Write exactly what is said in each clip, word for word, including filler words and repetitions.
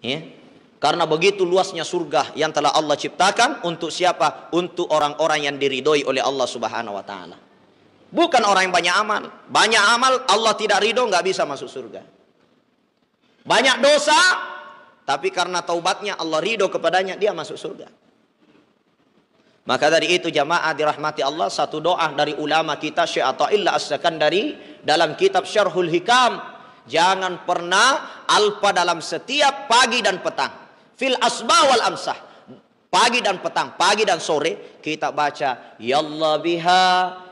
Ya. Karena begitu luasnya surga yang telah Allah ciptakan untuk siapa? Untuk orang-orang yang diridhoi oleh Allah Subhanahu wa Ta'ala. Bukan orang yang banyak amal. Banyak amal, Allah tidak ridho, nggak bisa masuk surga. Banyak dosa, tapi karena taubatnya, Allah ridho kepadanya, dia masuk surga. Maka dari itu, jamaah dirahmati Allah, satu doa dari ulama kita, Syekh Athaillah As-Sakandari, dalam kitab Syarhul Hikam, jangan pernah alpa dalam setiap pagi dan petang. Fil asba wal amsah. Pagi dan petang, pagi dan sore, kita baca, "Ya Allah biha,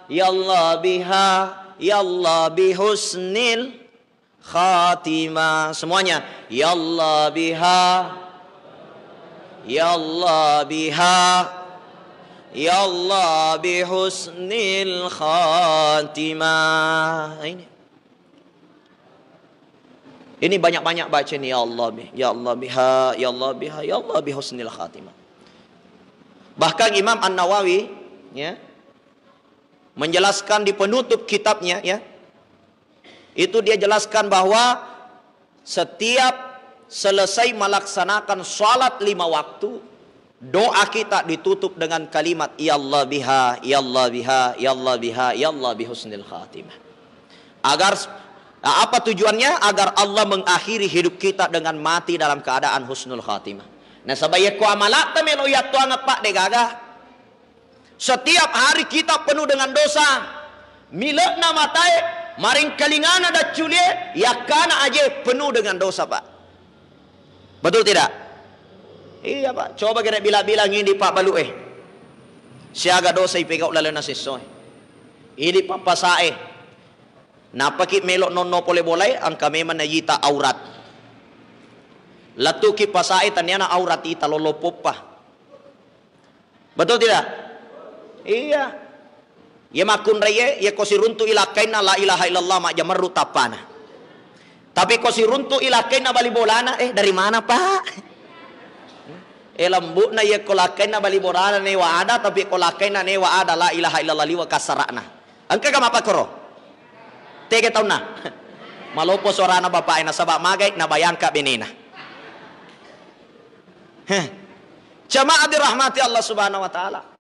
ya Allah biha, ya Allah bihusnil khatimah." Semuanya, "Ya Allah biha, ya Allah biha, ya Allah bihusnil khatimah." Nah, ini. Ini banyak-banyak baca ini, "Ya Allah bi, ya Allah biha, ya Allah biha, ya Allah bihusnil khatimah." Bahkan Imam An-Nawawi, ya, menjelaskan di penutup kitabnya, ya, itu dia jelaskan bahwa setiap selesai melaksanakan salat lima waktu, doa kita ditutup dengan kalimat, "Ya Allah biha, ya Allah biha, ya Allah biha, ya Allah bihusnil khatimah." Agar, apa tujuannya? Agar Allah mengakhiri hidup kita dengan mati dalam keadaan husnul khatimah. Nasaba iyako amalatta melo yattuang, Pak, degaga. Setiap hari kita penuh dengan dosa. Mile'na matae, maringkalingana dacculie, yakkana aje penuh dengan dosa, Pak. Betul tidak? Iya, Pak. Coba kira bilang-bilang ini, Pak, balu eh. Siaga dosa ipegau lalena sesso eh. Ini pappasa eh. Napaki melo nonno pole bolae, angka memang najita aurat. Lettuki pasae, taniana aurat ita lollo poppa. Betul tidak? Iya. Iya makkunraie, iya ko siruntu'i lakkainna la ilaha illallah, majjamerru tappana. Tapi ko siruntu'i lakkainna bali bolana, eh, dari mana, Pak? Eh, lembu'na iya ko lakkainna bali bolana newa ada, tapi ko lakkainna newa ada la ilaha illallah liwa kassara'na. Engkaga mappakkoro? Tega taunna? Malopo suarana bapakna, nasaba magai nabayangka benena. Heh. Jamaah dirahmati Allah Subhanahu wa Ta'ala.